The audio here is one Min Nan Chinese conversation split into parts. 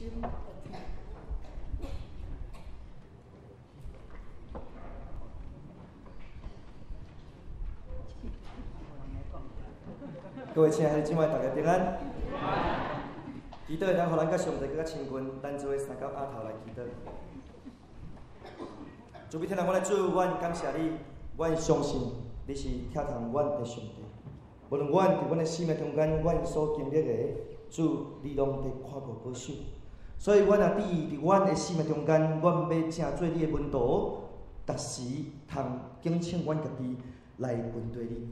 心會疼。各位親愛的姊妹，大家平安。祈禱會當予咱佮上帝閣較親近，咱做伙三角阿頭來祈禱。慈悲天父，阮的主，阮感謝你，阮相信你是疼痛阮的上帝。無論阮佇阮的生命中間，阮所經歷的，主你攏佇看顧保守。所以，阮也佇阮的生命中間，阮欲成做你的門徒，逐時通警醒阮家己來跟隨你。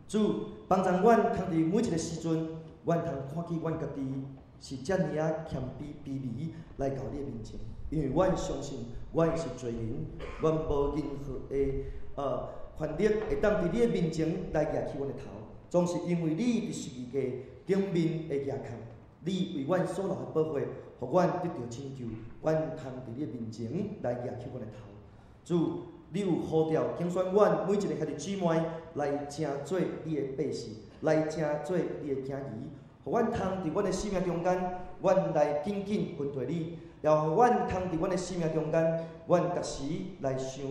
主幫助阮，通佇每一個時陣，阮通看見阮家己是遮爾仔謙卑卑微來到你的面前，因為阮相信阮是罪人，阮無任何的權力會當佇你的面前來舉起阮的頭，總是因為你佇十字架頂面的額孔，你為阮所流的寶血，予阮得著拯救，阮通佇你的面前來舉起阮的頭。主，你有呼召揀選阮每一个兄弟姊妹來成做你的百姓，來成做你的囝兒，予阮通佇阮的生命中間，阮來緊緊跟隨你，也予阮通佇阮的生命中間，阮逐時來想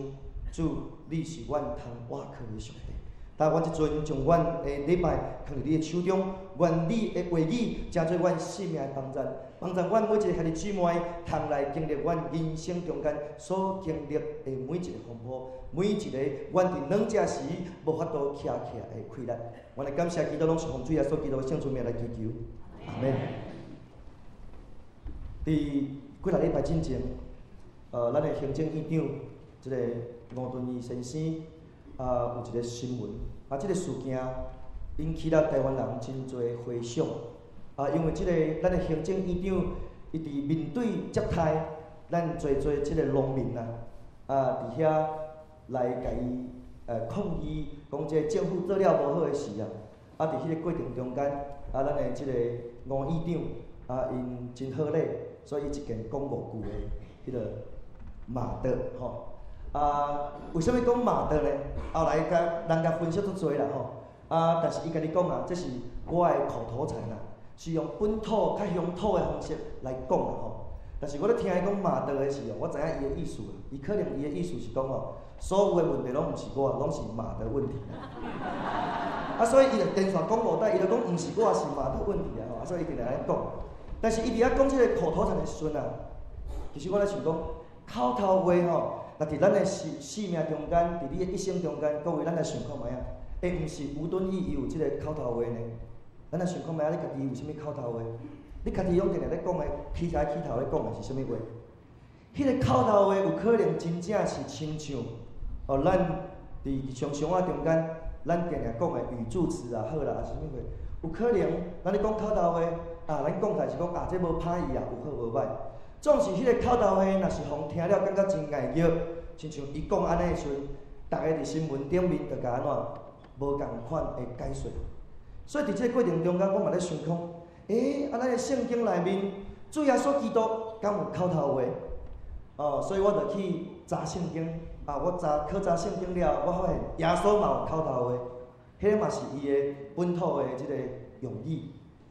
主，你是阮通倚靠的上帝。但阮這陣將阮的禮拜囥佇你的手中，願你的話語成做阮生命的幫助，幫助阮每一個兄弟姊妹通來經歷阮人生中間所經歷的每一個風波，每一個阮佇軟弱時無法度徛起來的氣力。阮來感謝基督，攏是奉主耶穌基督的聖尊名來祈求，阿們。佇幾若禮拜進前，咱的行政院長這个吳敦義先生。啊，有一個新聞，啊，這個事件引起了台灣人真濟回想。啊，因為這個咱的行政院長，伊佇面對接待咱濟濟這個農民啊，啊，佇遐來共伊抗議，講這個政府做了無好的事啊。啊，佇彼個過程中間，啊，咱的這個吳院長，啊，𪜶真好禮，所以伊一連講五句的彼個媽的吼。啊，為啥物講媽的呢？後來共人共分析足濟啦吼。啊，但是伊家己講啊，這是我的口頭禪啦，是用本土較鄉土的方式來講啦吼。但是我咧聽伊講媽的的時候，我知影伊的意思。伊可能伊的意思是講吼，所有的問題攏毋是我，攏是媽的問題。啊，所以伊就連續講五擺，伊就講毋是我，是媽的問題啊吼。啊，所以伊定定按呢講。但是伊佇遐講這個口頭禪的時陣啊，其實我咧想講，口頭話吼。若佇咱的生命中間，佇你的一生中間，各位咱來想看覓仔？欸，毋是吳敦義伊有這个口頭話呢？咱來想看覓仔？你家己有啥物口頭話？你家己攏定定咧講的，起來起頭咧講的是啥物話？彼个口頭話有可能真正是親像哦，咱佇日常生活中間，咱定定講的語助詞也好啦，抑是啥物話？有可能咱咧講口頭話啊，咱講起來是講啊，這無歹意啊，有好無歹。總是彼個口頭話，若是予人聽了感覺真礙熱，親像伊講按呢的時陣，逐个佇新聞頂面就共按怎無仝款的解說。所以佇這个過程中間，我嘛咧想講，欸，啊，咱的聖經內面，主耶穌基督敢有口頭話？哦，所以我就去查聖經，啊，我查考查聖經了，我發現耶穌嘛有口頭話，彼個嘛是伊的本土的這个用語。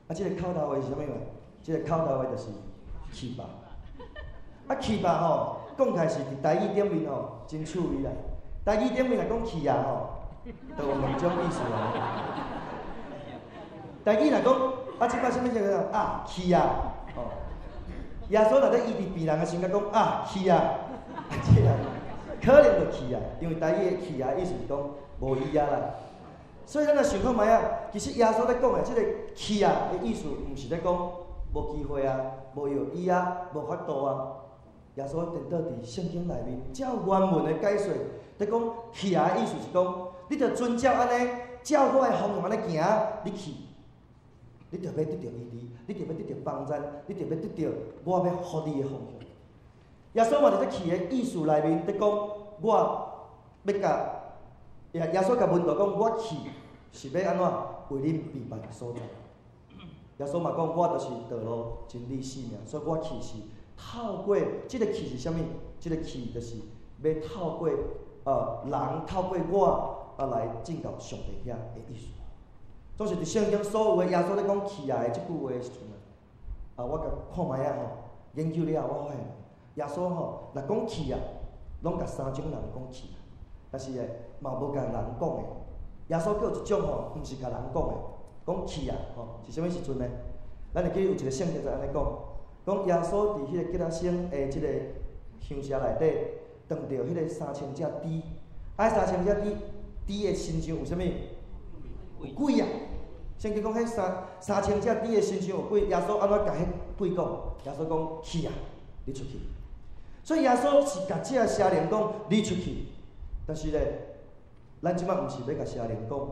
啊，這个口頭話是啥物話？這个口頭話就是去吧。啊，去吧吼，講起來是佇台語頂面吼，真趣味啦。台語頂面若講去啊吼，就有兩種意思啦。台語若講啊，這擺啥物啥物啊，去啊，吼。耶穌若咧醫治病人的時陣，講啊去啊，啊這個可能就去啊，因為台語的去啊意思是講無醫啊啦。所以咱來想看覓仔，其實耶穌咧講的這個去啊的意思，毋是咧講無機會啊，無藥醫啊，無法度啊。耶穌顛倒佇聖經內面，照原文的解說，佇講去啊的意思是講，你著遵照按呢，照我的方向按呢行，你去，你著欲得著醫治，你著欲得著幫助，你著欲得著我欲予你的方向。耶穌嘛佇這去的意思內面，佇講我欲共耶穌共門徒講，我去是欲按怎為恁預備所在。耶穌嘛講，我就是道路、真理、生命，所以我去是透過這个去是啥物？這个去就是欲透過人透過我啊來進到上帝遐的意思。總是佇聖經所有的耶穌咧講去啊的這句話的時陣啊，啊，我共看覓仔吼，研究了後，我發現耶穌吼，若講去啊，攏共三種人講去，但是咧嘛無共人講的。耶穌閣有一種吼，毋是共人講的，講去啊，吼，是啥物時陣呢？咱會記有一個聖經就按呢講，講耶穌佇彼個吉拉森的這個鄉社內底，碰著彼個三千隻豬，啊，三千隻豬，豬的身上有啥物？有鬼啊！聖經講，彼三千隻豬的身上有鬼，耶穌按怎共彼鬼講？耶穌講去啊，你出去。所以耶穌是共這个邪靈講，你出去。但是咧，咱這擺毋是欲共邪靈講，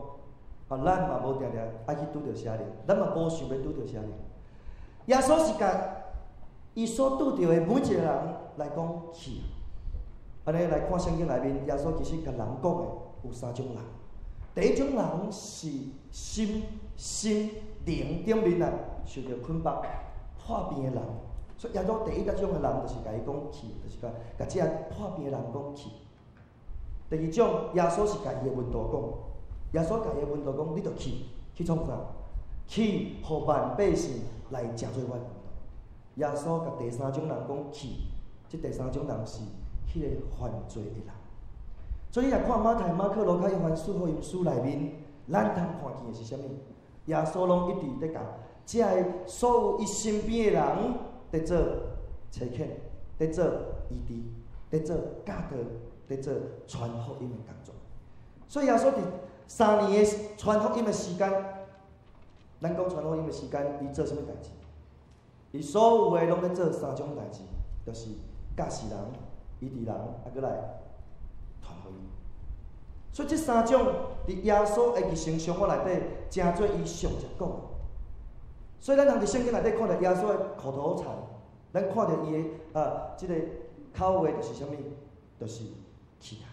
啊，咱嘛無定定愛去拄著邪靈，咱嘛無想欲拄著邪靈。耶穌是共伊所拄著的每一個人來講去。按呢來看聖經內面，耶穌其實共人講的有三種人。第一種人是心心靈頂面啊受著捆綁破病的人，所以耶穌第一個種的人就是共伊講去，就是共共這个破病的人講去。第二種，耶穌是共伊的門徒講，耶穌共伊的門徒講，你著去去創啥？去予萬百姓來成做我的門徒。耶穌共第三種人講去，這第三種人是彼个犯罪的人。所以你若看馬太、馬可、路加、約翰四福音書內面，咱通看見的是啥物？耶穌攏一直佇共這个所有伊身邊的人佇做差遣，佇做醫治，佇做教導，佇做傳福音的工作。所以耶穌佇3年的傳福音的時間，咱講傳福音的時間，伊做啥物代誌？伊所有的攏佇做三種代誌，就是教死人、醫治人，啊，閣來傳福音。所以這三種佇耶穌的日常生活內底，成做伊上常講。所以咱通佇聖經內底看著耶穌的口頭禪，咱看著伊的啊，這個口話就是啥物？就是去啊！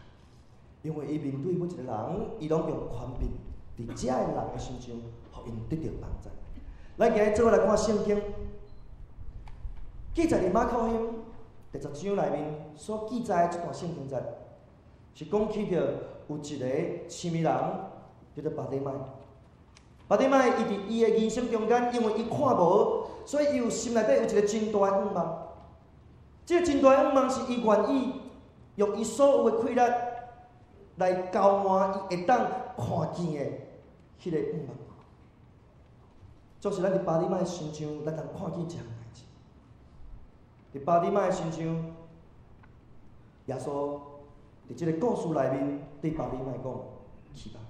因為伊面對每一個人，伊攏用權柄，佇這个人的身上，予𪜶得著幫助。咱今日做伙來看聖經，記載佇馬可福音第10章內面所記載的這段聖經節，是講起著有一個痴迷人叫做巴底買。巴底買伊佇伊的人生中間，因為伊看無，所以伊有心內底有一個真大的願望。這個真大的願望是伊願意用伊所有的氣力來交換伊會當看見的彼個願望。就是咱佇巴底買的身上，咱通看見這項代誌。佇巴底買的身上，耶穌佇這個故事內面對巴底買講：去吧，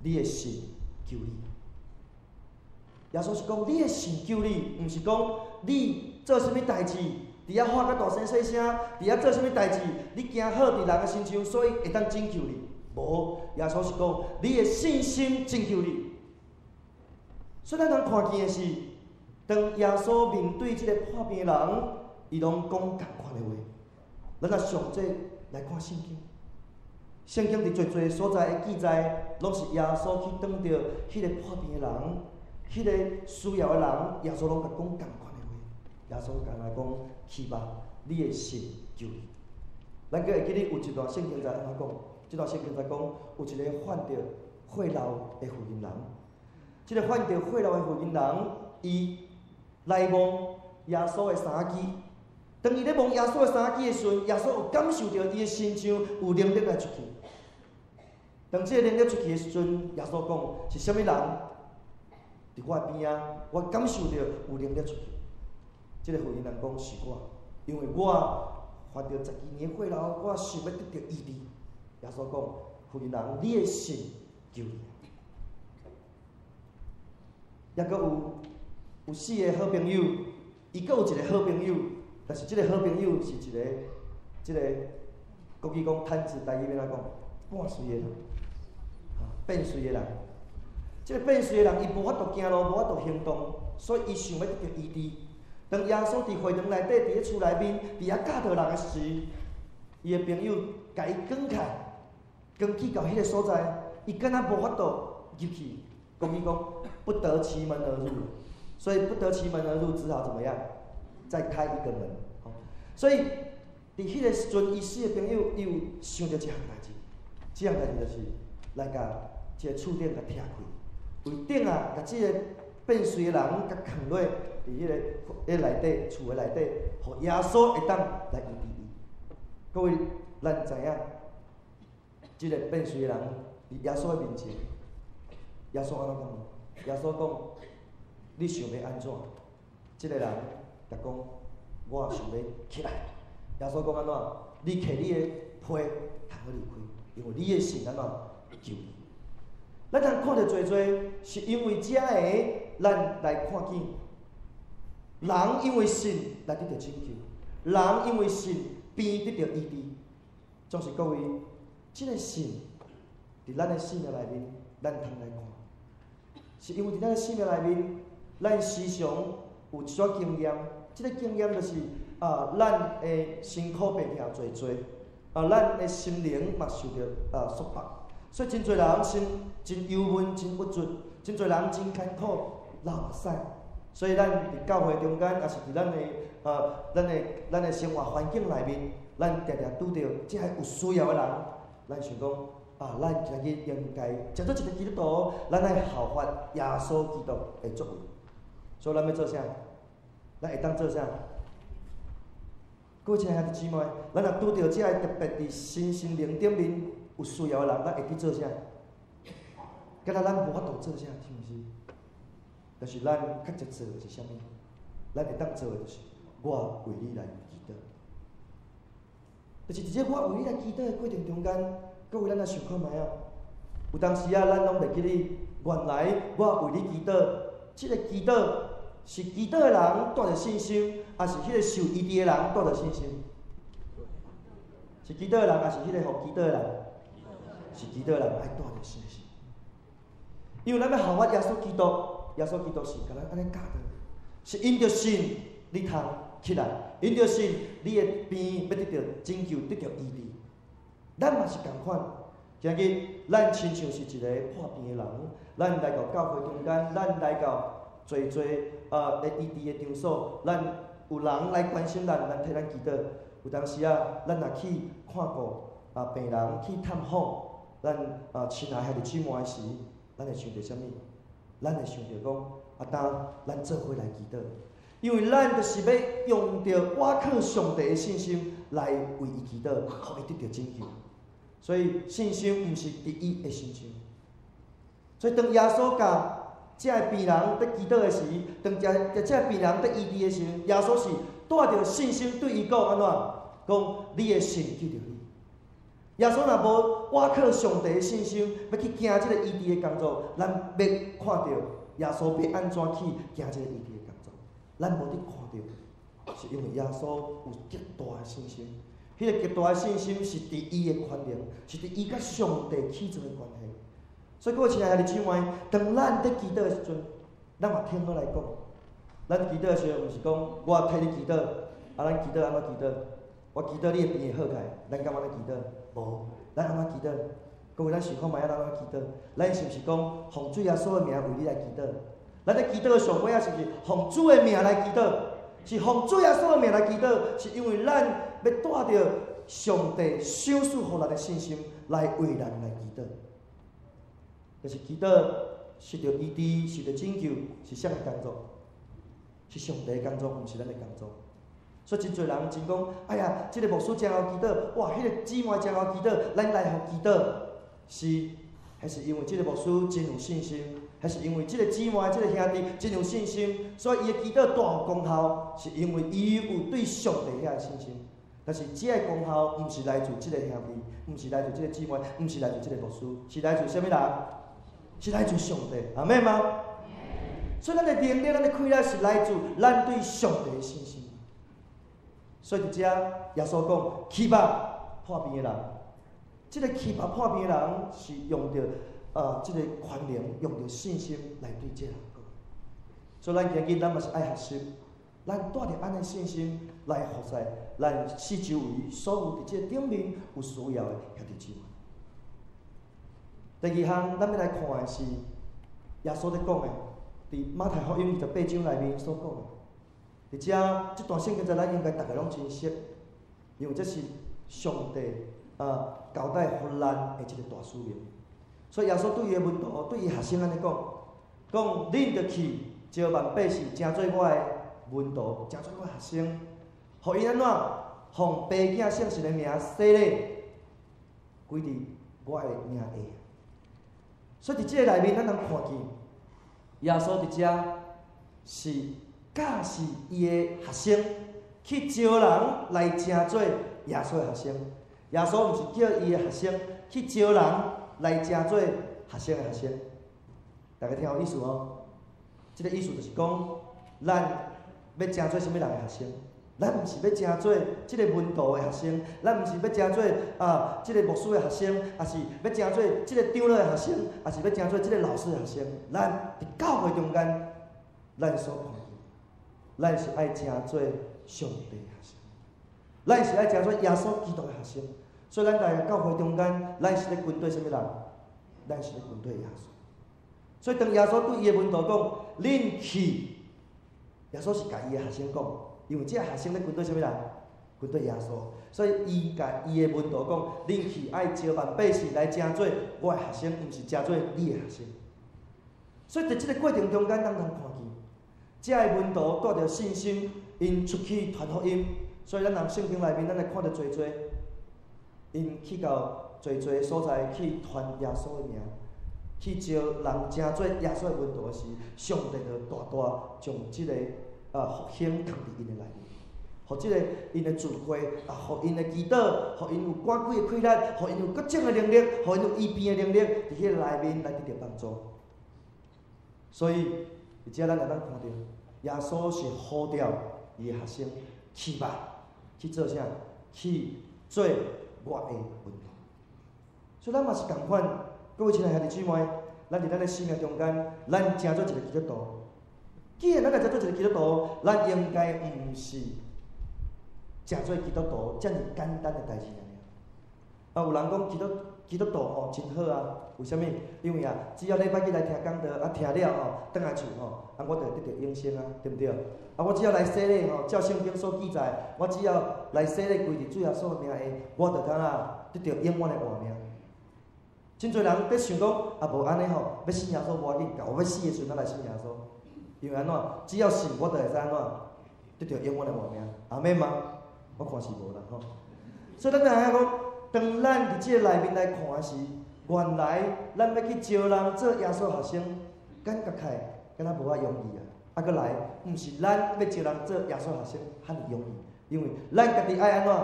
你的信救你。耶穌是講你的信救你，毋是講你做啥物代誌，佇遐喊較大聲細聲，佇遐做啥物代誌，你行好佇人的身上，所以會當拯救你。無，耶穌是講你的信心拯救你。所以咱通看見的是，當耶穌面對這個破病的人，伊攏講仝款的話。咱若詳細來看聖經，聖經佇濟濟所在的記載，攏是耶穌去當著彼個破病的人，彼個需要的人，耶穌攏共講仝款的話。耶穌共伊講：去吧，你的信救你。咱閣會記得有一段聖經在按怎講？這段聖經在講，有一個患著血漏的婦人。這個患著血漏的婦人，伊來摸耶穌的衫枝。當伊咧摸耶穌的衫枝的時陣，耶穌有感受著伊的身上有能力來出去。當這個能力出去的時陣，耶穌講是啥物人佇我的邊仔，我感受著有能力出去。這個婦人講是我，因為我患著12年血漏，我想欲得著醫治。耶穌講，婦人，你的信救你。抑閣有四個好朋友，伊閣有一個好朋友，但是這個好朋友是一個，這個國語講攤子，台語欲按怎講？半隨的人，變隨的人。這個變隨的人，伊無法度行路，無法度行動，所以伊想欲得著醫治。當耶穌佇會堂內底，佇咧厝內面，佇遐教導人的時，伊的朋友共伊扛起來，扛去到彼個所在，伊敢若無法度入去。國語講不得其門而入，所以不得其門而入，只好怎麼樣？再開一個門。所以佇彼個時陣，伊四個朋友伊有想著一項代誌，這項代誌就是來共這個厝頂共拆開，為頂啊，共這個變隨的人共囥落佇彼個內底，厝的內底，予耶穌會當來醫治伊。各位，咱知影，這个變隨的人佇耶穌的面前，耶穌按怎講？耶穌講：你想欲按怎？這个人就講：我想欲起來。耶穌講按怎？你提你的被，通好離開，因為你的信按怎救你。咱通看著濟濟，是因為這个，咱來看見人因為信來得著拯救，人因為信病得著醫治。總是各位，這个信佇咱的生命內面，咱通來看，是因為佇咱的生命內面，咱時常有一種經驗，這个經驗就是啊，咱的辛苦病痛濟濟，啊，咱的心靈嘛受著啊束縛。所以真濟人心真憂悶、真鬱卒，真濟人真艱苦流目屎。所以咱佇教會中間，抑是佇咱的生活環境內面，咱定定拄著這个有需要的人，咱想講啊，咱今日應該成做一个基督徒，咱愛效法耶穌基督的作為。所以咱欲做啥？咱會當做啥？各位親愛的兄弟姊妹，咱若拄著這个特別佇身心靈頂面有需要的人，咱會去做啥？敢若咱無法度做啥，是毋是？但是咱較濟做的是啥物？咱會當做的就是我為你來祈禱。就是佇這我為你來祈禱的過程中間，各位咱來想看覓啊？有當時啊，咱攏袂記得，原來我為你祈禱，這个祈禱是祈禱的人帶著信心，抑是彼个受醫治的人帶著信心？是祈禱的人，抑是彼个予祈禱的人？是祈禱的人愛帶著信心，因為咱欲效法耶穌基督，耶穌基督是共咱按呢教導，是因著信你通起來，因著信你的病欲得著拯救，得著醫治。咱嘛是仝款，今日咱親像是一個破病的人，咱來到教會中間，咱來到濟濟的醫治的場所，咱有人來關心咱，咱替咱祈禱。有當時啊，咱若去看顧病人去探訪咱親愛兄弟姊妹的時，咱會想著啥物？咱會想著講，啊，當咱做伙來祈禱，因為咱就是欲用著倚靠上帝的信心來為伊祈禱，予伊得著拯救。所以信心毋是佇伊的身上。所以當耶穌共這个病人佇祈禱的時，當這个病人得醫治的時，耶穌是帶著信心對伊講按怎？講你的信救著你。耶穌若無倚靠上帝的信心，欲去行這个醫治的工作，咱欲看著耶穌欲按怎去行這个醫治的工作，咱無得看著，是因為耶穌有極大的信心。彼个極大的信心是佇伊的權能，是佇伊佮上帝起做的關係。所以各位親愛的兄弟姊妹，當咱佇祈禱的時陣，咱嘛聽好來講。咱祈禱的時陣，毋是講我替你祈禱，啊，咱祈禱按怎祈禱？我祈禱你的病會好起來，咱敢按呢祈禱？無，咱按怎祈禱？各位，咱想看覓啊？咱按怎祈禱？咱是毋是講奉主耶穌的名為你來祈禱？咱佇祈禱的上尾仔，是毋是奉主的名來祈禱？是奉主耶穌的名來祈禱，是因為咱欲帶著上帝賞賜予咱的信心來為人來祈禱。就是祈禱，受著醫治，受著拯救，是啥个工作？是上帝的工作，毋是咱的工作。所以真濟人真講，哎呀，這个牧師真𠢕祈禱，哇，彼个姊妹真𠢕祈禱，咱來予祈禱，是，彼是因為這个牧師真有信心，彼是因為這个姊妹、這个兄弟真有信心，所以伊的祈禱帶予功效，是因為伊有對上帝遐个信心。但是這个功效毋是來自這个兄弟，毋是來自這个姊妹，毋是來自這个牧師，是來自啥物人？是來自上帝，阿們嗎？所以咱的能力、咱的氣力是來自咱對上帝的信心。所以佇遮，耶穌講：去吧，破病的人。這个去吧，破病的人是用著這个權能，用著信心來對這个人講。所以咱今日咱嘛是愛學習，咱帶著按呢信心來服侍咱四周圍所有佇這個頂面有需要的兄弟姊妹。第二項，咱欲來看的是耶穌咧講的，佇馬太福音28章內面所講的。佇遮這段聖經，咱應該逐个攏真熟，因為這是上帝交代予咱的一個大使命。所以耶穌對伊的門徒、對伊學生按呢講：講恁著去，招萬百姓，成做我的門徒，成做我的學生，予𪜶按怎？奉父子聖神的名洗禮，歸佇我的名下。所以佇這个內面，咱通看見耶穌佇遮是教示伊的學生去招人來成做耶穌的學生。耶穌毋是叫伊的學生去招人來成做學生的學生。大家聽有意思無？這个意思就是講，咱欲成做啥物人的學生？咱毋是欲成做這个門徒的學生，咱毋是欲成做啊這個牧師的學生，抑是欲成做這個長老的學生，抑是欲成做這個老師的學生。咱佇教會中間，咱所看見，咱是愛成做上帝的學生，咱是愛成做耶穌基督的學生。所以咱佇教會中間，咱是咧跟綴啥物人？咱是咧跟綴耶穌。所以當耶穌對伊的門徒講：恁去，耶穌是共伊的學生講。因為這學生咧跟綴啥物人？跟綴耶穌，所以伊共伊的門徒講：恁去愛招萬百姓來成做我的學生，毋是成做你的學生。所以佇這个過程中間，咱通看見，這个門徒帶著信心，𪜶出去傳福音。所以咱人聖經內面，咱會看著濟濟，𪜶去到濟濟所在去傳耶穌的名，去招人成做耶穌的門徒時，上帝就大大將這个復興藏佇𪜶的內面，予這个𪜶的聚會啊，予𪜶的祈禱，予𪜶有趕鬼的氣力，予𪜶有各種的能力，予𪜶有醫病的能力，佇彼个內面來得著幫助。所以，佇遮咱會當看著，耶穌是呼召伊的學生去吧，去做啥？去做我的門徒。所以咱嘛是仝款，各位親愛兄弟姊妹，咱佇咱的生命中間，咱成做一個基督徒。既然咱來成做一個基督徒，咱應該毋是成做基督徒遮爾簡單的代誌爾。啊，有人講基督徒吼真好啊，為啥物？因為啊，只要禮拜日來聽講道，啊聽了吼，轉來厝吼，啊我就會得著永生啊，對毋對？啊，我只要來洗禮吼，照聖經所記載，我只要來洗禮歸佇主耶穌的名下，我就通啊得著永遠的活命。真濟人佇想講，啊無按呢吼，欲信耶穌無要緊，到我欲死的時陣，咱來信耶穌。因為按怎，只要信我就會使按怎，得著永遠的活命。阿們嗎？我看是無啦吼。所以咱知影講，當咱佇這个內面來看時，原來咱欲去招人做耶穌學生，感覺起來敢若無遐容易啊。啊，閣來，毋是咱欲招人做耶穌學生遐爾容易，因為咱家己愛按怎，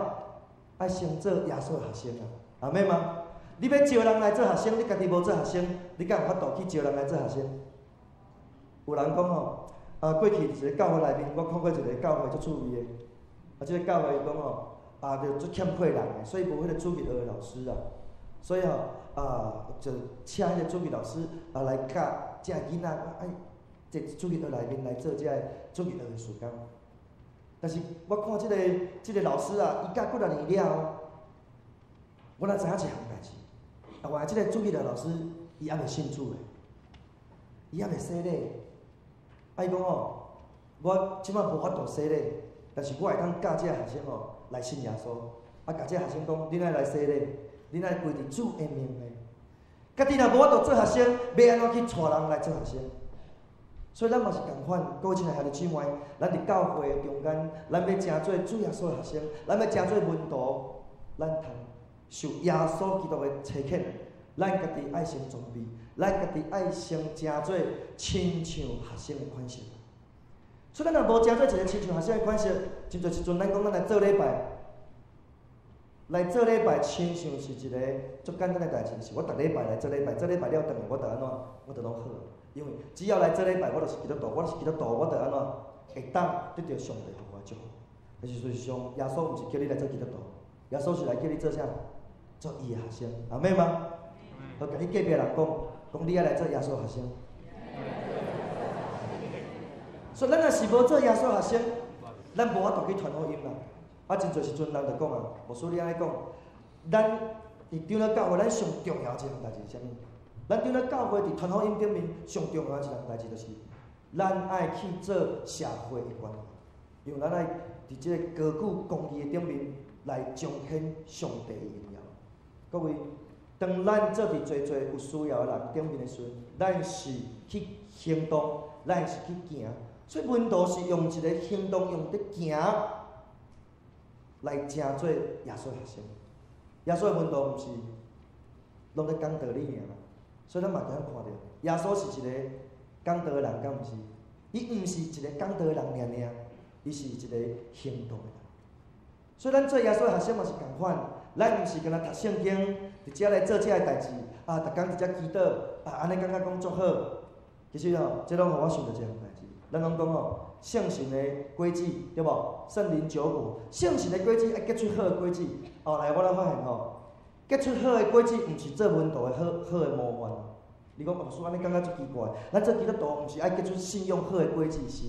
愛先做耶穌學生啊。阿們嗎？你欲招人來做學生，你家己無做學生，你敢有法度去招人來做學生？有人講吼，啊，過去一个教會內面，我看過一个教會足趣味的，啊，這个教會伊講吼，啊，就足欠缺人的，所以無彼個主日學的老師啊，所以吼，啊，就請彼個主日老師啊來教這囡仔，愛佇主日學內面來做這个主日學的事工。但是我看這个老師啊，伊教幾若年了後，我哪知影一項代誌，啊，原來這个主日學老師伊猶未信主的，伊猶未洗禮。啊，伊講吼，我這擺無法度洗禮，但是我會當教這个學生吼來信耶穌。啊，共這个學生講，恁愛來洗禮，恁愛歸佇主的名下。家己若無法度做學生，欲按怎去帶人來做學生？所以咱嘛是仝款，各位親愛兄弟姊妹，咱佇教會中間，咱欲成做主耶穌的學生，咱欲成做門徒，咱通受耶穌基督的差遣，咱家己愛先準備，咱家己愛先成做親像學生的款式。所以咱若無成做一个親像學生的款式，真濟時陣咱講咱來做禮拜，來做禮拜，親像是一個足簡單的代誌，是我逐禮拜來做禮拜，做禮拜了轉來我就按怎，我就攏好。因為只要來做禮拜，我就是基督徒，我就是基督徒，我就按怎會當得著上帝予我的祝福。但是事實上，耶穌毋是叫你來做基督徒，耶穌是來叫你做啥？做伊的學生，阿們嗎？好，共你隔壁人講，講你愛來做耶穌學生。所以咱若是無做耶穌學生，咱無法度去傳福音啦。啊，真濟時陣人就講啊，牧師你按呢講，咱佇長老教會，咱上重要一項代誌是啥物？咱長老教會佇傳福音頂面上重要一項代誌就是，咱愛去做社會的關懷，因為咱愛佇這个高舉公義的頂面來彰顯上帝的榮耀。各位，當咱做佇濟濟有需要的人頂面的時陣，咱是去行動咱是去行。所以門徒是用一个行動，用佇行來成做耶穌的學生。耶穌的門徒毋是攏咧講道理爾嘛？所以咱嘛會當看著，耶穌是一個講道的人，敢毋是？伊毋是一個講道的人爾爾，伊是一個行動的人。所以咱做耶穌的學生嘛是仝款，咱毋是干焦讀聖經，佇遮來做這个代誌，啊，逐工佇遮祈禱，啊，按呢感覺講足好。其實吼，這攏予我想著一項代誌。咱攏講吼，聖神的果子，對無？聖靈九果，聖神的果子愛結出好的果子。後來我才發現吼，結出好的果子，毋是做門徒的好好的模範。你講牧師按呢感覺足奇怪，咱做基督徒毋是愛結出信仰好的果子是？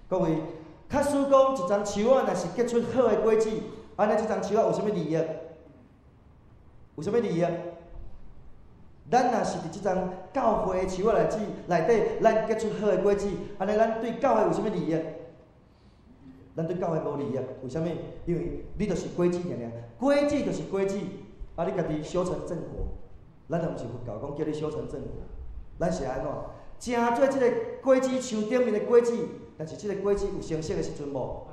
各位，假使講一叢樹仔若是結出好的果子，按呢這叢樹仔有啥物利益？有啥物利益？咱若是佇這叢教會的樹仔內子內底，咱結出好的果子，按呢咱對教會有啥物利益？咱對教會無利益，為啥物？因為你就是果子爾爾，果子就是果子，啊，你家己修成正果，咱也毋是佛教講叫你修成正果，咱是按怎？成做這個果子樹頂面的果子，但是這個果子有成熟的時陣無？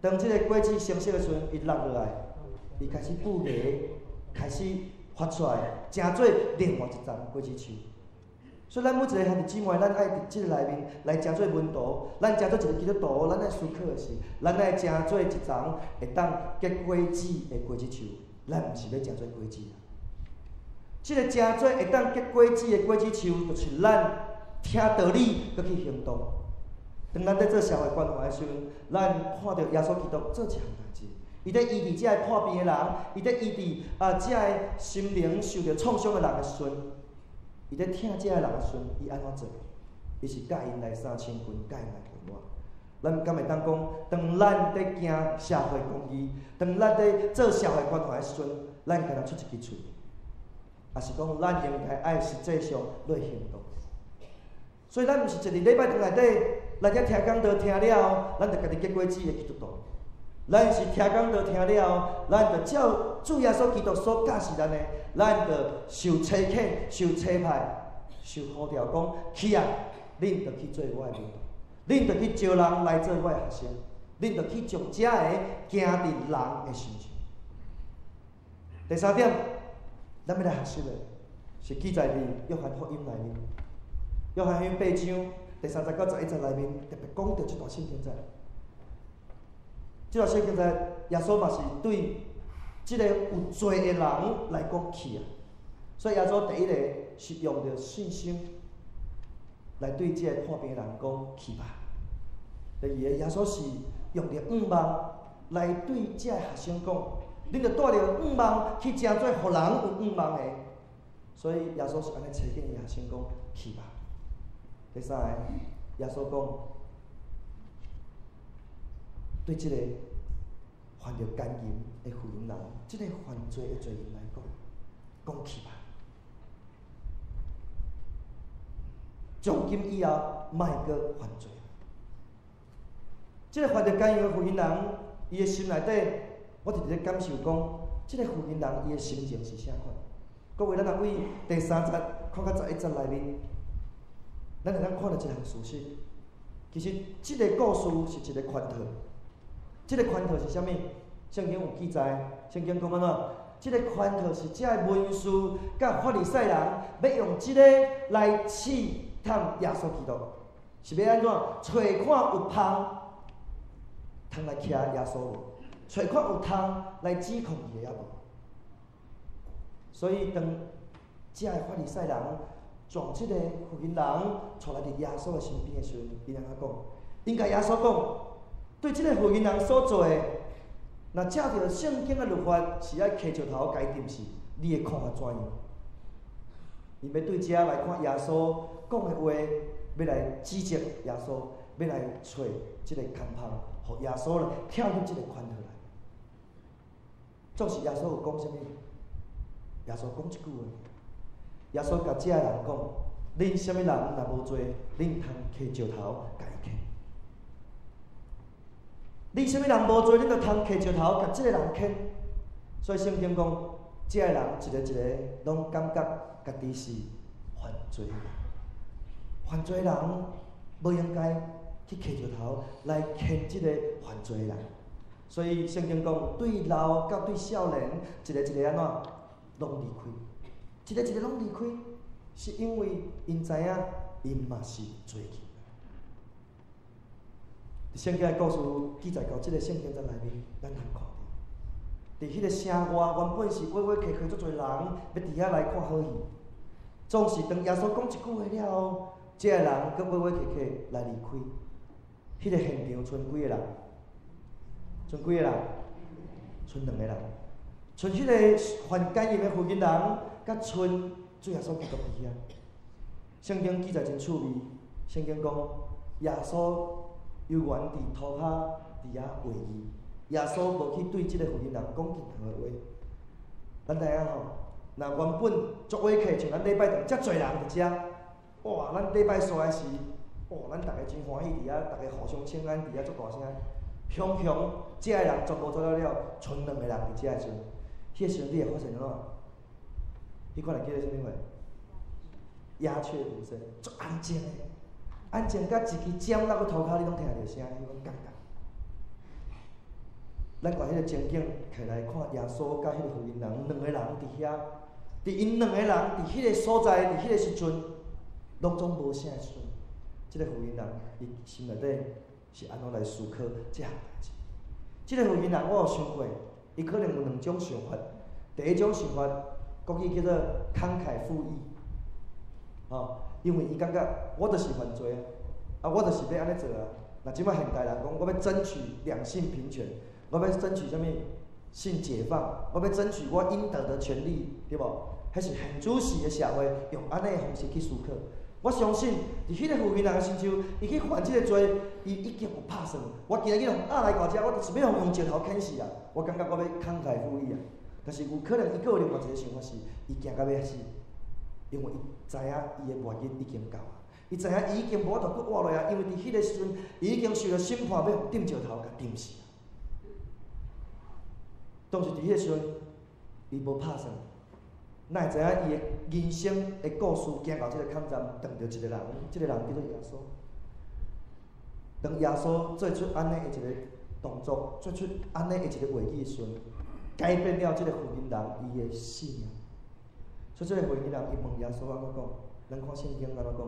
當這個果子成熟的時陣，伊落落來，伊開始布芽，開始發出來，成做另外一叢果子樹。所以，咱每一个兄弟姊妹，咱愛佇這个內面來成做門徒，咱成做一个基督徒，咱愛思考的是，咱愛成做一叢會當結果子的果子樹，咱毋是欲成做果子。這个成做會當結果子的果子樹，就是咱聽道理，閣去行動。當咱佇做社會關懷的時陣，咱看著耶穌基督做一項代誌，伊佇醫治這个破病的人，伊佇醫治啊這个心靈受著創傷的人的時陣，伊佇疼這个人的時陣，伊按怎做？伊是佮𪜶來衫穿裙，佮𪜶來陪我。咱敢會當講，當咱佇行社會公義，當咱佇做社會關懷的時陣，咱干焦出一支喙，抑是講咱應該愛實際上來行動。所以咱毋是一日禮拜堂內底來遮聽講道聽了後，咱就家己結果子的基督徒。咱是聽講道聽了後，咱就照主耶穌基督所教示咱的，咱就受差遣、受差派、受呼召，講去啊！恁就去做我的門徒，恁就去招人來做我的學生，恁就去將這个行佇人的身上。第三點，咱欲來學習的是記載佇約翰福音內面。約翰福音八章第三節到十一節內面特別講著這段聖經節。這段聖經節，耶穌嘛是對這个有罪的人來講去啊。所以耶穌第一个是用著信心來對這个破病的人講去吧。第二個，耶穌是用著向望來對這个學生講，恁著帶著向望去成做予人有向望的。所以耶穌是按呢差遣伊學生講去吧。第三個，耶穌講對這個犯著姦淫的婦人，這個犯罪的罪人來講，講去吧。從今以後，莫閣犯罪。這個犯著姦淫的婦人，伊的心內底，我直直咧感受講，這個婦人伊的心情是啥款？各位，咱若對第三節看到十一節內面，咱會當看著一項事實。其實，這个故事是一个圈套。這个圈套是啥物？聖經有記載，聖經講按怎？這个圈套是這个文士佮法利賽人欲用這个來試探耶穌基督，是欲按怎？揣看有縫通來徛耶穌無？揣看有通來指控伊的抑無？所以當這个法利賽人將這个婦人帶來佇耶穌的身邊的時陣，𪜶按怎講？𪜶共耶穌講，對這个婦人所做的，若照著聖經的律法是愛㧎石頭共伊釘死，你的看法怎樣？𪜶欲對這來看耶穌講的話，欲來指責耶穌，欲來揣這个空縫，予耶穌來跳入這个圈套內。總是耶穌有講啥物？耶穌講一句話，耶穌共這个人講：恁啥物人若無罪，恁通㧎石頭共伊牽。恁啥物人無罪，恁就通㧎石頭共這个人牽。所以聖經講，這个人一个一个攏感覺家己是犯罪人。犯罪人無應該去揢石頭來牽這個犯罪的人。所以聖經講，對老佮對少年，一个一个按怎，攏離開，一个一个攏離開，是因為𪜶知影，𪜶嘛是罪人。聖經的故事記載到這个聖經節內面，咱通看著，佇彼个城外，原本是倚倚客客足濟人，欲佇遐來看好戲。總是當耶穌講一句話了後，這个人閣倚倚客客來離開。彼个現場賰幾个人？賰幾個人？賰兩個人。賰彼个犯姦淫的婦人，佮賰主耶穌基督佇遐。聖經記載真趣味，聖經講耶穌猶原佇塗跤佇遐話語，耶穌無去對這个婦人講任何話。咱知影吼，若原本足倚客，像咱禮拜堂遮濟人佇遮，哇！咱禮拜煞的時，哇！咱逐家真歡喜佇遐，逐家互相請安佇遐足大聲。雄雄，遮的人全部走了了，賰兩個人佇遮的時陣，彼个時陣你會發現按怎？彼款會叫做啥物貨？鴉雀無聲，足安靜的，安靜甲一支針落去塗跤，你攏聽著聲，彼款感覺。咱看彼个情景，起來看耶穌佮彼个婦人兩個人佇遐，佇𪜶兩個人佇彼个所在，佇彼个時陣，攏總無聲的時陣，這个婦人伊心內底是按怎來思考這項代誌？這个婦人我有想過，伊可能有兩種想法。第一種想法，國語叫做慷慨赴義，吼，因為伊感覺我就是犯罪啊，啊，我就是欲按呢做啊。若這擺現代人講，我欲爭取兩性平權，我欲爭取啥物性解放，我欲爭取我應得的權利，對無？彼是現主時的社會用按呢的方式去思考。我相信，佇彼个婦人的身上，伊去犯這个罪，伊已經有拍算。我今日予押來遮，我就是欲予用石頭牽死啊！我感覺我欲慷慨赴義啊！但是有可能伊閣有另外一個想法是，伊驚到欲死，因為伊知影伊的末日已經到啊！伊知影伊已經無法度閣活落啊！因為佇彼个時陣，伊已經受著審判，欲予釘石頭共釘死啊！當時佇彼个時陣，伊無拍算。哪會知影伊的人生的故事行到這個坎站，碰著一個人，這個人叫做耶穌。當耶穌做出按呢的一個動作，做出按呢的一個話語的時陣，改變了這個婦人伊的性命。所以這個婦人伊問耶穌按怎講？咱看聖經按怎講？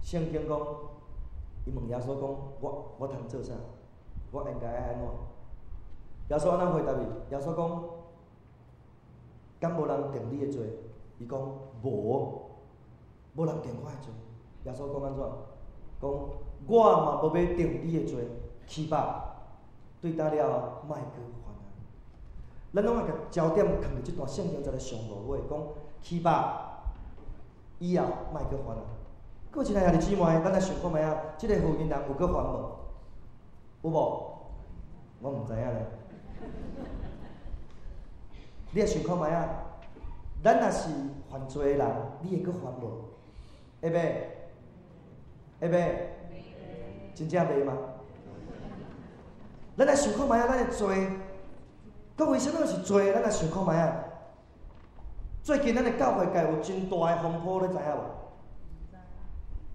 聖經講，伊問耶穌講：我我通做啥？我應該愛按怎？耶穌按怎回答伊？耶穌講：敢無人定你的罪？伊講無，無人定我的罪。耶穌講按怎？講我嘛無欲定你的罪，去吧，對今了後，莫閣犯啊！咱攏愛共焦點囥佇這段聖經節的上落尾，講去吧，以後莫閣犯啊！各位親愛的兄弟姊妹，咱來想看覓啊？這个婦人有閣犯無？有無？我毋知影咧。你來想看覓啊？咱若是犯罪的人，你會閣犯無？會袂？會袂？真正袂嗎？咱來想看覓啊？咱的罪，閣為啥物是罪？咱來想看覓啊？最近咱的教會界有真大的風波，你知影無？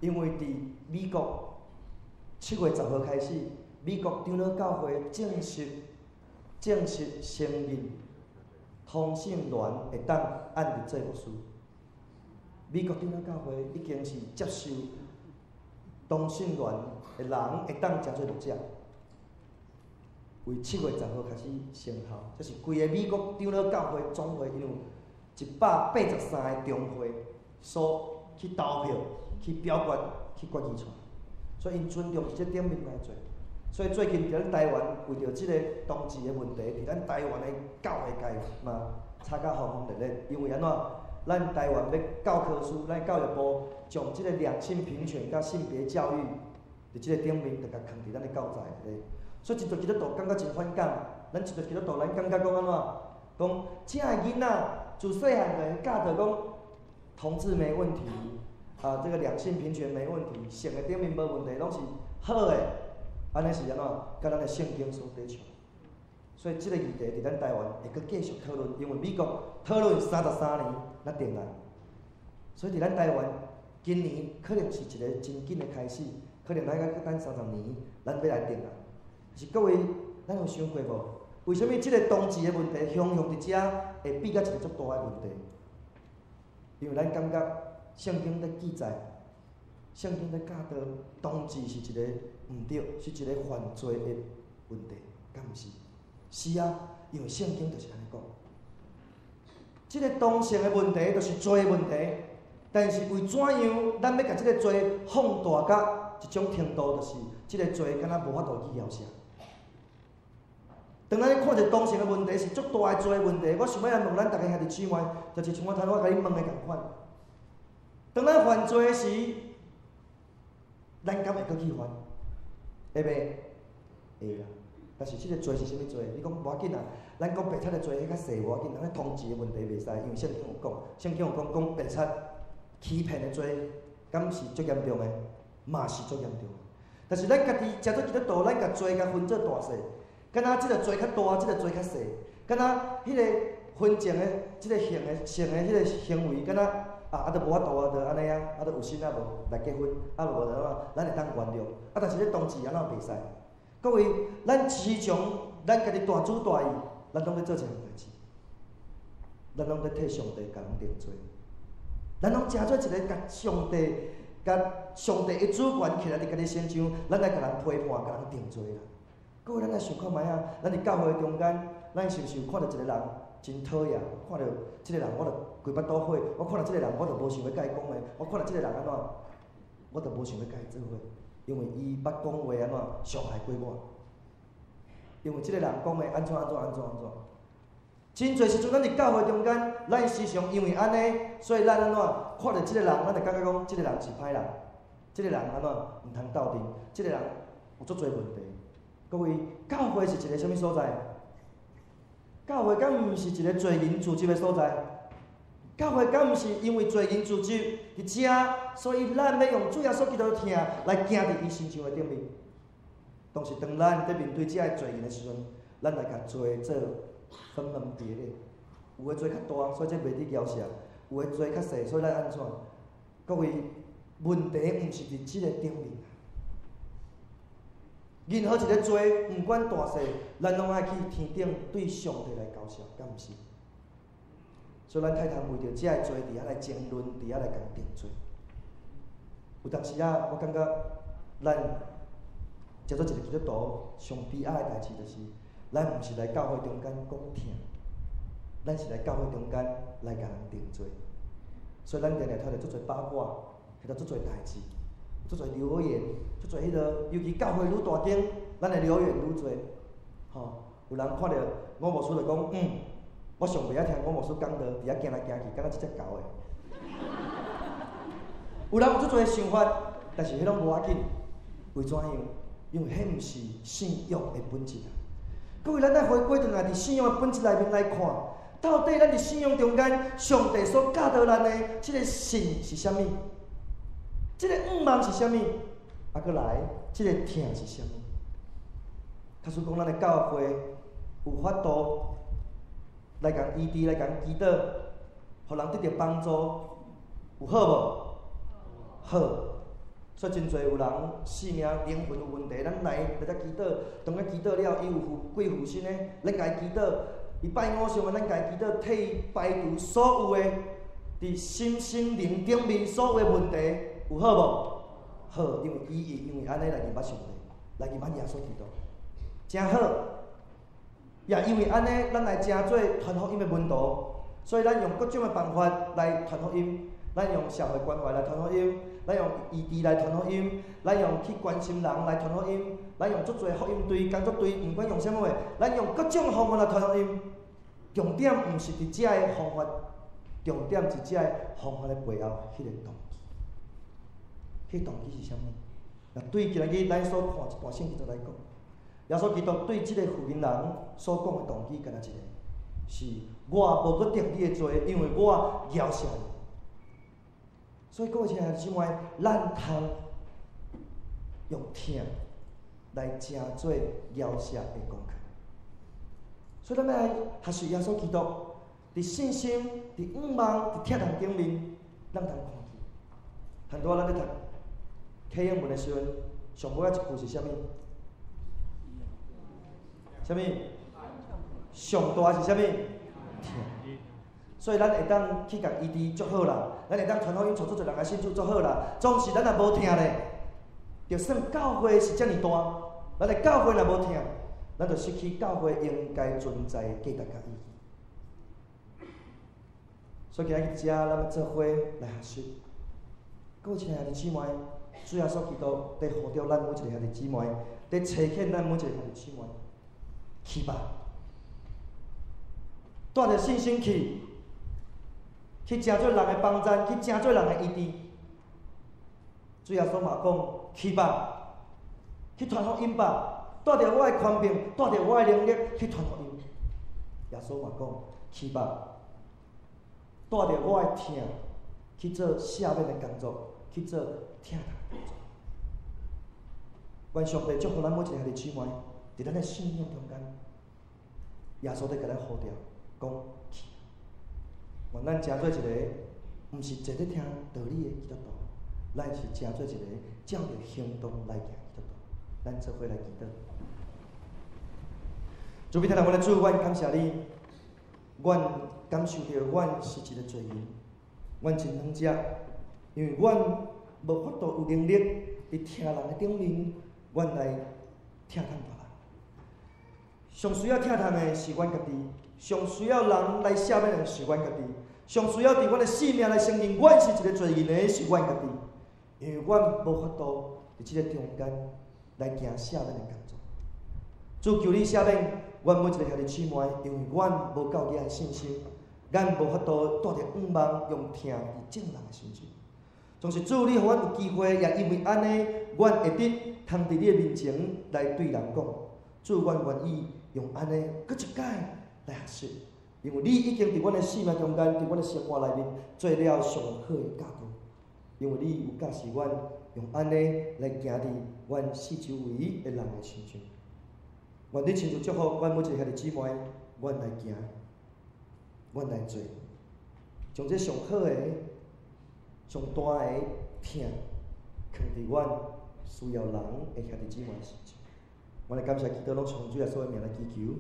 因為佇美國7月10號開始，美國長老教會正式正式承認同性戀會當按立做牧師。美國長老教會已經是接受同性戀的人會當成做牧者，為7月10號開始生效。這是規個美國長老教會總會，因為183個中會所去投票、去表決、去決議出來，所以𪜶尊重佇這頂面來做。所以最近佇咱台灣為著這個同志的問題，佇咱台灣的教會界嘛，吵甲轟轟烈烈。因為按怎？咱台灣欲教科書，咱教育部將這個兩性平權佮性別教育，佇這個頂面，就共囥佇咱的教材內底。所以真濟基督徒感覺真反感。咱真濟基督徒，咱感覺講按怎？講遮的囡仔自細漢就教導講同志沒問題，啊，這個兩性平權沒問題，性的頂面無問題，攏是好的。按呢是按怎？佮咱的聖經所抵觸。所以這個議題佇咱台灣會閣繼續討論，因為美國討論33年才定案。所以佇咱台灣，今年可能是一個真緊的開始，可能咱閣等30年，咱欲來定啊。是各位，咱有想過無？為啥物這个同志的問題，雄雄佇遮會變甲一个足大的問題？因為咱感覺聖經咧記載，聖經咧教導，同志是一个毋對，是一个犯罪的問題，敢毋是？是啊，因為聖經就是按呢講。這个同性的問題就是罪的問題，但是為怎樣咱欲共這个罪放大到一種程度，就是這个罪敢若無法度去饒赦。當咱看著同性的問題是足大的罪的問題，我想欲來問咱逐家兄弟姊妹，就是像我頭拄仔共你問的仝款。當咱犯罪時，咱敢會閣去犯？會袂？會啦。但是這个罪是啥物罪？你講無要緊啊，咱講白賊的罪彼較細無要緊，咱同志的問題袂使，因為聖經有講，聖經有講講白賊欺騙的罪，敢是足嚴重的？嘛是足嚴重的。但是咱家己成做基督徒，咱共罪共分做大細。敢若這个罪較大，這个罪較細。敢若彼个婚前的這个性的性的彼个行為，敢若啊，都無法度啊，就按呢啊，啊，都有心啊無來結婚，啊無就按怎，咱會當原諒。啊，但是咧同志按怎袂使？各位，咱時常咱家己大主大意，咱攏咧做一項代誌，咱攏咧替上帝共人定罪。咱攏成做一个共上帝、共上帝的主權徛來佇家己身上，咱來共人批判、共人定罪啦。各位，咱來想看覓啊？咱佇教會中間，咱是毋是有看著一個人真討厭？看著這个人，我就規腹肚火；我看著這个人，我就無想欲共伊講話；我看著這个人按怎，我就無想欲共伊做伙，因為伊捌講話按怎傷害過我。因為這个人講的按怎按怎按怎按怎。真濟時陣，咱佇教會中間，咱時常因為按呢，所以咱按怎看著這个人，咱就感覺講，這个人是歹人，這个人按怎毋通鬥陣，這个人有足濟問題。各位，教會是一个啥物所在？教會敢毋是一个罪人聚集的所在？教會敢毋是因為罪人聚集佇遮，所以咱欲用主耶穌基督的疼來行佇伊身上的頂面。但是當咱佇面對這个罪人的時陣，咱來共罪做分門別類。有的罪較大，所以這袂得饒赦；有的罪較細，所以咱按怎？各位，問題毋是佇這个頂面。任何一个罪，毋管大細，咱攏愛去天頂對上帝來交涉，敢毋是？所以咱太通為著這个罪佇遐來爭論，佇遐來共定罪。有當時啊，我感覺咱成做一個基督徒，上悲哀的代誌就是，咱毋是來教會中間講疼，咱是來教會中間來共人定罪。所以咱定定聽著足濟八卦，聽著足濟代誌。足濟留言，足濟彼个，尤其教會愈大間，咱的留言愈濟。吼，有人看著吳牧師就講，我上袂曉聽吳牧師講道，佇遐行來行去，敢若一隻猴的。有人有足濟想法，但是彼攏無要緊。為怎樣？因為彼毋是信仰的本質啊。各位，咱愛回歸轉來，佇信仰的本質內面來看，到底咱佇信仰中間，上帝所教導咱的這个信是啥物？這个向望是啥物？啊，閣來，這个疼是啥物？假使講咱的教會有法度來共醫治，來共祈禱，予人得著幫助，有好無？好。所以真濟有人性命靈魂有問題，咱來來遮祈禱，當咱祈禱了，伊有附鬼附身的，咱共伊祈禱，伊拜偶像的，咱共伊祈禱，替伊排除所有的佇心心靈頂面所有的問題。有好無？好，因為伊會因為按呢來認捌上帝，來認捌耶穌基督，誠好。也因為按呢，咱來成做傳福音的門徒，所以咱用各種的辦法來傳福音。咱用社會關懷來傳福音，咱用醫治來傳福音，咱用去關心人來傳福音，咱用足濟福音隊、工作隊，毋管用啥物話，咱用各種方法來傳福音。重點毋是佇這个方法，重點佇這个方法的背後，彼个動機。彼動機是啥物？若對今日咱所看這段聖經來講，耶穌基督對這個婦人所講的動機，敢若一个，是我無閣定你的罪，因為我饒赦你。所以各位親愛的姊妹，咱通用疼來成做饒赦的工具。所以咱欲來學習耶穌基督，佇信心、佇向望、佇疼痛頂面，咱通看見。拄仔咱咧讀啟應文的時陣，上尾仔一句是啥物？啥物？上大是啥物？疼。所以咱會當去共醫治足好啦，咱會當傳福音帶出濟人來信主足好啦。總是咱若無疼咧，就算教會是遮爾大，咱的教會若無疼，咱就失去教會應該存在的價值佮意義。所以今日遮，咱欲做伙來學習。各位親愛的姊妹，主耶穌基督佇呼召咱每一个兄弟姊妹，佇差遣咱每一个兄弟姊妹，去吧，帶著信心去，去成做人的幫贊，去成做人的醫治。主耶穌嘛講，去吧，去傳福音吧，帶著我的權柄，帶著我的能力去傳福音。耶穌嘛講，去吧，帶著我的疼去做赦免的工作，去做疼痛的工作。願上帝祝福咱每一个兄弟姊妹，佇咱的信仰中間，耶穌佇共咱呼召，講去。願咱成做一個，毋是坐咧聽道理的基督徒，咱是成做一個照著行動來行的基督徒。咱做伙來祈禱。慈悲疼愛阮的主，阮感謝你，阮感受著阮是一個罪人，阮真軟弱，因為阮無法度有能力佇疼人的頂面，阮來疼痛別人。上需要疼痛的是阮家己，上需要人來赦免的是阮家己，上需要佇阮的性命來承認阮是一個罪人的是阮家己，因為阮無法度佇這個中間來行赦免的工作。主，求你赦免阮每一個兄弟姊妹，因為阮無夠額的信心，咱無法度帶著向望用疼佇眾人的身上。總是主，你予阮有機會，也因為按呢，阮會得通佇你的面前來對人講，主，阮願意用按呢，閣一擺來學習，因為你已經佇阮的生命中間，佇阮的生活內面做了上好的教導，因為你有教示阮用按呢來行佇阮四周圍的人的身上。願你親自祝福阮每一個兄弟姊妹，阮來行，阮來做，將這上好的、上大的疼，囥佇阮需要人的兄弟姊妹身上。阮來感謝基督，攏從主耶穌的名來祈求。